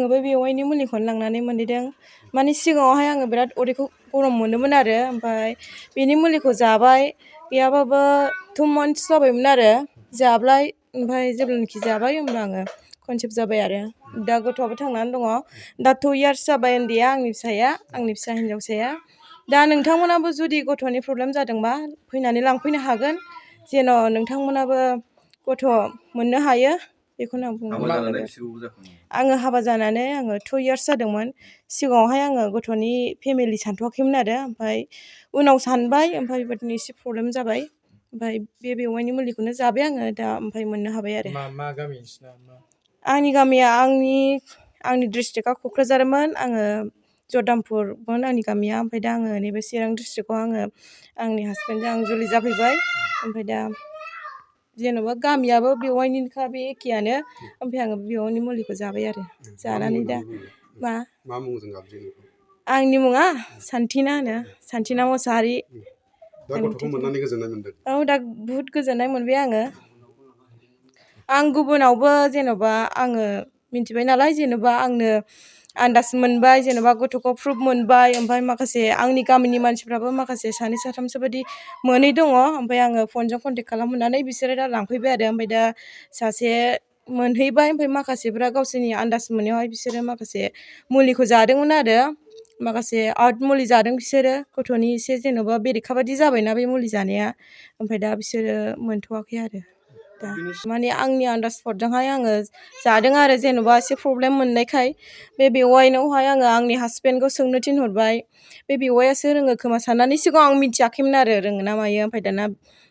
आङो बे बेवाइनि मुलिखौनो लांनानै मोनहैदों। माने सिगाङावहाय आङो बिराद उदैखौ गरम मोनोमोन आरो ओमफ्राय बेनि मुलिखौ जाबाय गैयाबाबो 2 months जाबायमोन आरो जाब्लाय ओमफ्राय जेब्लानाखि जाबाय होमब्ला आङो कनसेप्ट जाबाय आरो दा गथ'आबो थांनानै दङ। दा 2 years जाबाय उन्दैया आंनि फिसाया आंनि फिसा हिन्जावसाया। दा नोंथांमोनाबो जुदि गथ'नि प्रब्लेम जादोंबा फैनानै लांफैनो हागोन जेन' नोंथांमोनाबो गथ' मोननो हायो बेखौनो आं बुंनो लुबैयो। आङो हाबा जानानै आङो 2 years जादोंमोन। सिगाङावहाय आङो गथ'नि फेमिलि सानथ'वाखैमोन आरो ओमफ्राय उनाव सानबाय ओमफ्राय बेबादिनो एसे प्रब्लेम जाबाय ओमफ्राय बे बेवाइनि मुलिखौनो जाबाय आङो दा ओमफ्राय मोननो हाबाय आरो। मा गामि नोंसिना? आंनि गामिया आंनि डिस्ट्रिक्टआ क'क्राझारमोन। आङो जरदामपुरमोन आंनि गामिया ओमफ्राय दा आङो नैबे चिरां डिस्ट्रिक्टआव आङो आंनि हासबेन्डजों आं जुलि जाफैबाय ओमफ्राय दा जेन'बा गामियाबो बेवाइनिनोखा बे एखेयानो ओमफ्राय आङो बेवाइनि मुलिखौ जाबाय आरो जानानै दा मा मुंजों गाबज्रियो? आंनि मुङा सान्थिना होनो सान्थिना मोसाहारि। दा गथ'खौ मोननानै गोजोननाय मोनदों? औ दा बुहुद गोजोननाय मोनबाय आङो। आं गुबुनावबो जेन'बा आङो मिन्थिबाय नालाय जेन'बा आंनो आन्दाज मोनबाय जेन'बा गथ'खौ प्रुफ मोनबाय ओमफ्राय माखासे आंनि गामिनि मानसिफ्राबो माखासे 2 साथामसो बायदि मोनै दङ ओमफ्राय आङो फनजों कन्टेक्ट खालामहरनानै बिसोरो दा लांफैबाय आरो ओमफ्राय दा सासे मोनहैबाय ओमफ्राय माखासेफ्रा गावसोरनि आन्दाज मोननायावहाय बिसोरो माखासे मुलिखौ जादोंमोन आरो माखासे आउट मुलि जादों बिसोरो गथ'नि एसे जेन'बा बेरेखा बादि जाबायना बे मुलि जानाया ओमफ्राय दा बिसोरो मोनथ'वाखै आरो दा माने आंनि आन्दाजफोरजोंहाय आङो जादों आरो जेन'बा एसे प्रब्लेम मोननायखाय बे बेवाइनावहाय आङो आंनि हासबेन्डखौ सोंनो थिनहरबाय। बे बेवाइयासो रोङो खोमा साननानै सिगाङाव आं मिथियाखैमोन आरो रोङो ना मायो ओमफ्राय दाना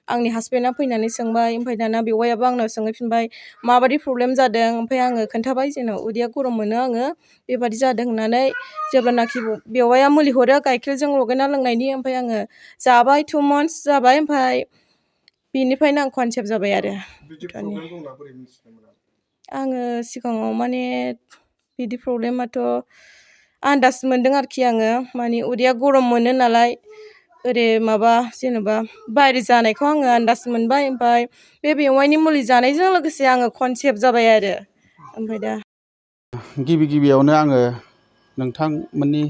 आंनि हासबेन्डआ फैनानै सोंबाय ओमफ्राय दाना बेवाइयाबो आंनाव सोंहैफिनबाय माबादि प्रब्लेम जादों ओमफ्राय आङो खोन्थाबाय जेन' उदैया गरम मोनो आङो बेबादि जादों होननानै जेब्लानाखि बेवाइया मुलि हरो गाइखेरजों लगायना लोंनायनि ओमफ्राय आङो जाबाय 2 months जाबाय ओमफ्राय बेनिफ्रायनो आं कनसेप्ट जाबाय आरो। आङो सिगाङाव माने बिदि प्रब्लेमाथ' आन्दाज मोनदों आरोखि आङो माने उदैया गरम मोनो नालाय ओरै माबा जेन'बा बायदि जानायखौ आङो आन्दाज मोनबाय ओमफ्राय बे बेवाइनि मुलि जानायजों लोगोसे आङो कनसेप्ट जाबाय आरो ओमफ्राय दा गिबियावनो आङो नोंथांमोननि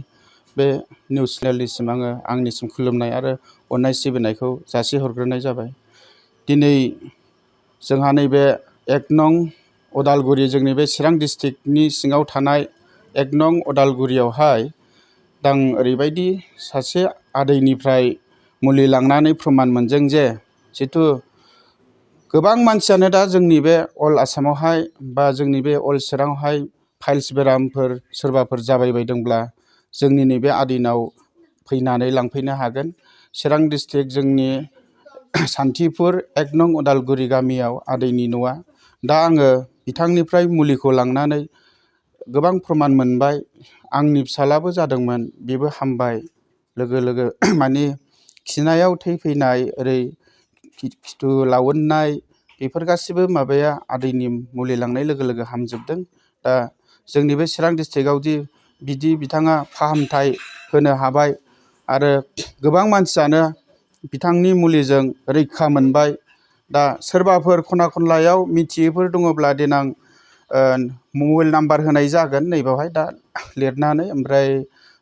बे निउस चेनेलनिसिम आङो आंनिसिम खुलुमनाय आरो अननाय सिबिनायखौ जासिहरग्रोनाय जाबाय। दिनै जोंहा नैबे 1 नं उदालगुरि जोंनि बे चिरां डिस्ट्रिक्टनि सिङाव थानाय 1 नं उदालगुरियावहाय आं ओरैबायदि सासे आदैनिफ्राय मुलि लांनानै प्रमान मोनदों जे जिथु गोबां मानसियानो दा जोंनि बे अल आसामावहाय बा जोंनि बे अल चिराङावहाय फाइल्स बेरामफोर सोरबाफोर जाबायबायदोंब्ला जोंनि नैबे आदैनाव फैनानै लांफैनो हागोन। चिरां डिस्ट्रिक्ट जोंनि सान्थिफुर 1 नं उदालगुरि गामियाव आदैनि न'आ। दा आङो बिथांनिफ्राय मुलिखौ लांनानै गोबां प्रमान मोनबाय। आंनि फिसालाबो जादोंमोन बेबो हामबाय लोगो लोगो माने खिनायाव थै फैनाय ओरै खिथु लावोननाय बेफोर गासिबो माबाया आदैनि मुलि लांनाय लोगो लोगो हामजोबदों। दा जोंनि बे चिरां डिस्ट्रिक्टआवदि बिदि बिथाङा फाहामथाय होनो हाबाय आरो गोबां मानसियानो बिथांनि मुलिजों रैखा मोनबाय। दा सोरबाफोर खना खनलायाव मिथियैफोर दङब्ला देनां मबाइल नाम्बार होनाय जागोन नैबावहाय दा लिरनानै ओमफ्राय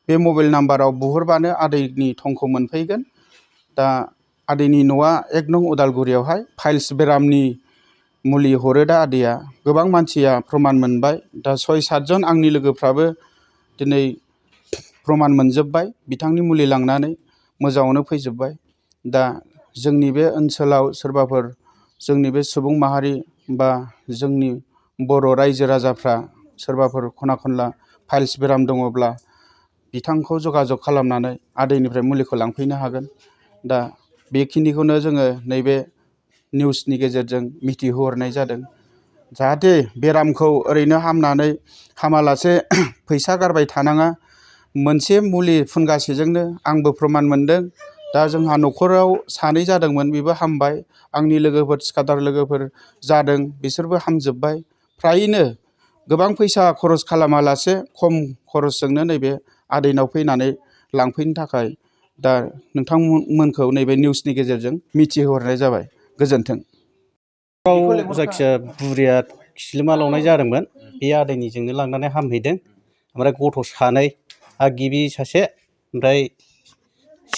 बे मबाइल नाम्बाराव बुहरबानो आदैनि थंखौ मोनफैगोन। दा आदैनि न'आ 1 नं उदालगुरियावहाय फाइल्स बेरामनि मुलि हरो दा आदैया। गोबां मानसिया प्रमान मोनबाय। दा 6-7 जन आंनि लोगोफ्राबो दिनै प्रमान मोनजोब्बाय बिथांनि मुलि लांनानै मोजाङावनो फैजोब्बाय। दा जोंनि बे ओनसोलाव सोरबाफोर जोंनि बे सुबुं माहारि बा जोंनि बर' रायजो राजाफ्रा सोरबाफोर खना खनला फाइल्स बेराम दङब्ला बिथांखौ जगाजग खालामनानै आदैनिफ्राय मुलिखौ लांफैनो हागोन। दा बेखिनिखौनो जोङो नैबे निउसनि गेजेरजों मिथिहोहरनाय जादों। जाहाथे बेरामखौ ओरैनो हामनानै हामालासे फैसा गारबाय थानाङा। मोनसे मुलि फुनगासेजोंनो आंबो प्रमान मोनदों। दा जोंहा न'खराव 2 जादोंमोन बेबो हामबाय। आंनि लोगोफोर थिखादार लोगोफोर जादों बिसोरबो हामजोब्बाय। फ्रायैनो गोबां फैसा खरस खालामालासे खम खरसजोंनो नैबे आदैनाव फैनानै लांफैनो थाखाय दा नोंथांमोनखौ नैबे निउसनि गेजेरजों मिथिहोहरनाय जाबाय। गोजोन्थों। जायखिया बुरिया खिलुमा लावनाय जादोंमोन बे आदैनिजोंनो लांनानै हामहैदों। ओमफ्राय गथ' सानै आरो गिबि सासे ओमफ्राय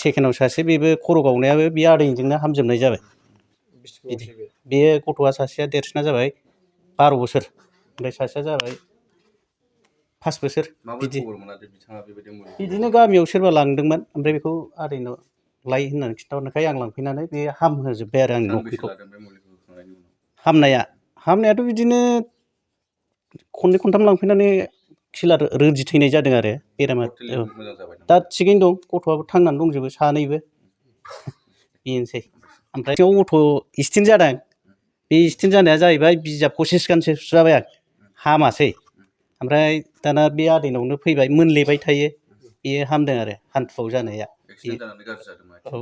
सेकेन्डआव सासे बेबो खर' गावनायाबो बे आदैजोंनो हामजोबनाय जाबाय बिदि बे गथ'आ सासेया देरसिना जाबाय 12 बोसोर ओमफ्राय सासेया जाबाय 5 बोसोर बिदि बिदिनो गामियाव सोरबा लांदोंमोन ओमफ्राय बेखौ आदैनाव लाय होननानै खिन्थाहरनायखाय आं लांफैनानै बे हामहोजोब्बाय आरो आंनि न'खरखौ हामनायाथ' बिदिनो खननै खनथाम लांफैनानै खिलार रोजि थैनाय जादों आरो बेरामा दा थिगैनो दं गथ'आबो थांनानै दंजोबो सानैबो बेनोसै ओमफ्राय गथ' एक्सिडेन्ट जादों बे एक्सिडेन्ट जानाया जाहैबाय बिजाब पसिस गांसे सुजाबाय आं हामासै ओमफ्राय दाना बे आदैनावनो फैबाय मोनलेबाय थायो बेयो हामदों आरो हान्थुआव जानाया औ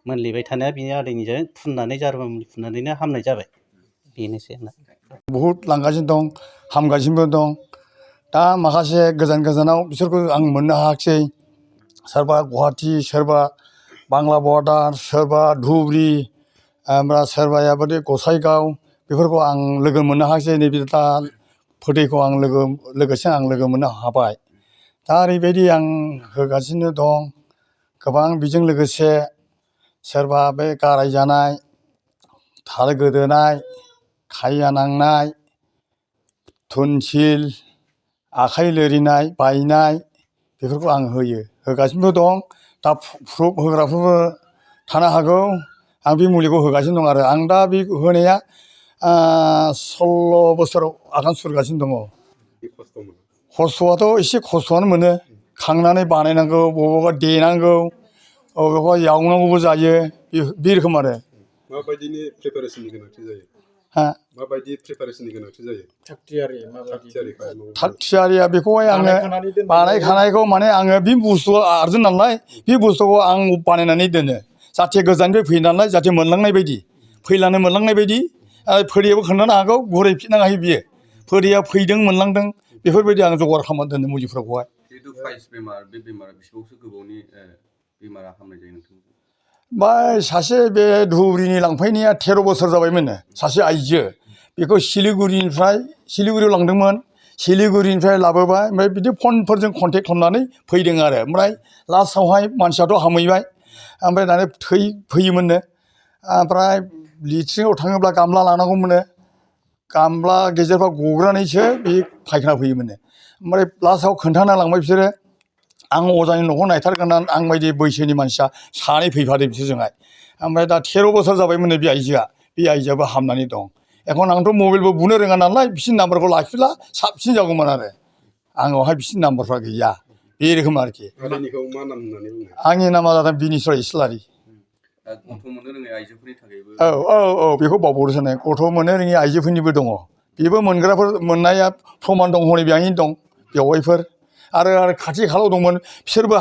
मोनलेबाय थानाया बिनि आदैनिजों फुननानै जारुवा मुलि फुननानैनो हामनाय जाबाय बेनोसै आंना बहुद लांगासिनो दं हामगासिनोबो दं दा माखासे गोजान गोजानाव बिसोरखौ आं मोननो हायाखिसै सोरबा गुवाहाटि सोरबा बांला बर्डार सोरबा धुबुरि ओमफ्राय सोरबाया बादि गसाइगाव बेफोरखौ आं लोगो मोननो हायाखिसै नैबे दा फोथैखौ आं लोगोसे आं लोगो मोननो हाबाय दा ओरैबायदि आं होगासिनो दं गोबां बेजों लोगोसे सोरबा बे गाराय जानाय थार गोदोनाय खाया नांनाय टन्सिल आखाइ लोरिनाय बायनाय बेफोरखौ आं होगासिनोबो दं दा प्रुफ होग्राफोरबो थानो हागौ आं बे मुलिखौ होगासिनो दं आरो आं दा बे होनाया 16 बोसोराव आगान सुरगासिनो दङ खस्थ'आथ' एसे खस्थ'आनो मोनो खांनानै बानायनांगौ बबावबा देनांगौ बबावबा एवनांगौबो जायो बे रोखोम आरो माबायदिनि प्रिपारेसननि गोनांथि जायो माबायदि प्रिपारेसननि गोनांथि जायो थाग थियारिया बेखौहाय आङो बानायखानायखौ माने आङो बे बुस्थुआ आर्जेन्ट नालाय बे बुस्थुखौ आं बानायनानै दोनो जाहाथे गोजाननिफ्राय फैयो नालाय जाहाथे मोनलांनाय बायदि फैलानो मोनलांनाय बायदि फोरियाबो खोन्थानो हागौ गुरैफिननो हायो बियो फोरिया फैदों मोनलांदों बेफोरबायदि आं जगार खालामना दोनो मुलिफोरखौहाय बा सासे बे धुबुरिनि लांफैनाया 13 बोसोर जाबायमोननो सासे आइजो बेखौ सिलिगुरियाव लांदोंमोन सिलिगुरिनिफ्राय लाबोबाय ओमफ्राय बिदि फनफोरजों कन्टेक्ट खालामनानै फैदों आरो ओमफ्राय लास्टआवहाय मानसियाथ' हामहैबाय ओमफ्राय दाना फैयोमोननो ओमफ्राय लेट्रिनाव थाङोब्ला गामला लानांगौमोननो गामला गेजेरफ्राव गग्रानैसो बे फायखाना फैयोमोननो ओमफ्राय लास्टआव खोन्थाना लांबाय बिसोरो आं अजानि न'खौ नायथारगोन आं बायदि बैसोनि मानसिया सानै फैफादों बिसोरजोंहाय ओमफ्राय दा 13 बोसोर जाबायमोननो बे आइजोआबो हामनानै दं एखन आंथ' मबाइलबो बुनो रोङा नालाय बिसिनि नाम्बारखौ लाखिब्ला साबसिन जागौमोन आरो आंनावहाय बिसिनि नाम्बारफ्रा गैया बे रोखोम आरोखि आंनि नामा जादों बिनिस्वर इस्लारि औ बेखौ बावबावदोंसो गथ' मोननो रोङि आइजोफोरनिबो दङ बेबो मोनग्राफोर मोननाया प्रमान दं हनै बेहायनो दं बेवाइफोर आरो खाथि खालायाव दंमोन बिसोरबो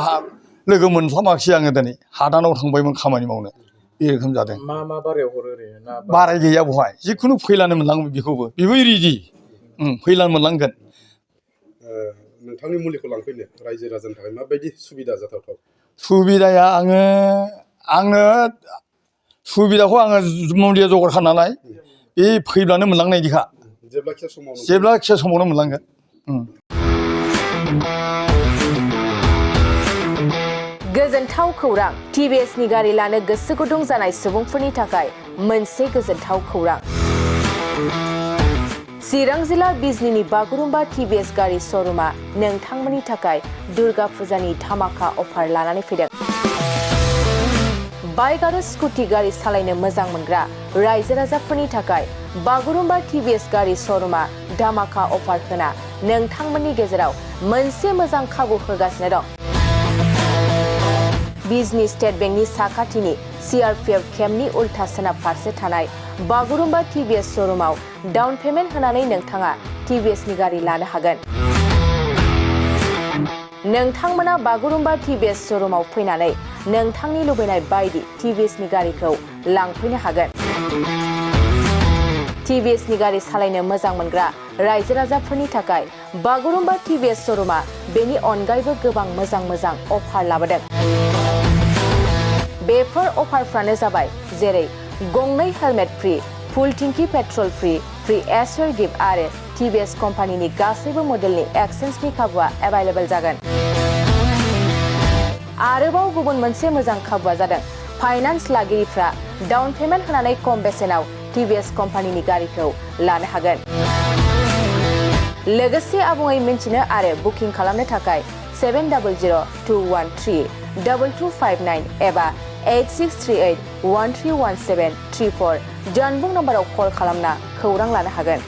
लोगो मोनस्लाबाखिसै आङो दिनै हादानाव थांबायमोन खामानि मावनो बे रोखोम जादों मा बारायाव हरो ओरैनो बाराय गैया बहाय जिखुनु फैलानो मोनलाङो बेबो रेडि फैलानो मोनलांगोन नोंथांनि मुलिखौ लांफैनो रायजो राजानि थाखाय माबायदि सुबिदा जाथावथाव सुबिदाया आंनो सुबिदाखौ आङो मुलिया जगार खालामनानै बे फैब्लानो मोनलांनायदिखा जेब्लाखि समावनो मोनलांगोन गोजोनथाव खौरां टिभिएसनि गारि लानो गोसो गुदुं जानाय सुबुंफोरनि थाखाय मोनसे गोजोनथाव खौरां चिरां जिल्ला बिजनीनि बागुरुम्बा टिभिएस गारि श'रुमा नोंथांमोननि थाखाय दुर्गा फुजानि धामाका अफार लानानै फैदों बाइक आरो स्कुटि गारि सालायनो मोजां मोनग्रा रायजो राजाफोरनि थाखाय बागुरुम्बा टिभिएस गारि श'रुमा धामाका अफार होना नोंथांमोननि गेजेराव मोनसे मोजां खाबु होगासिनो दं बिजनी स्टेट बेंकनि साखाथिनि CRPF केम्पनि उल्था सोनाब फारसे थानाय बागुरुम्बा टिभिएस श'रुमाव डाउन पेमेन्ट होनानै नोंथाङा टिभिएसनि गारि लानो हागोन नोंथांमोना बागुरुम्बा टिभिएस श'रुमाव फैनानै नोंथांनि लुबैनाय बायदि टिभिएसनि गारिखौ लांफैनो हागोन टिभिएसनि गारि सालायनो मोजां मोनग्रा रायजो राजाफोरनि थाखाय बागुरुम्बा टिभिएस श'रुमा बेनि अनगायैबो गोबां मोजां अफार लाबोदों बेफोर अफारफ्रानो जाबाय जेरै गंनै हेलमेट फ्रि फुल टिंकि पेट्रल फ्रि एयार गिफ्ट आरो TVS कम्पानिनि गासैबो मडेलनि एक्सचेन्जनि खाबुआ एभेलेबल जागोन। आरोबाव गुबुन मोनसे मोजां खाबुआ जादों फाइनान्स लागिरिफ्रा डाउन पेमेन्ट होनानै खम बेसेनाव TVS कम्पानिनि गारिखौ लानो हागोन। लोगोसे आबुङै मिन्थिनो आरो बुकिं खालामनो थाखाय 7002132259 एबा 8638131734 जानबुं नम्बराव कल खालामना खौरां लानो हागोन।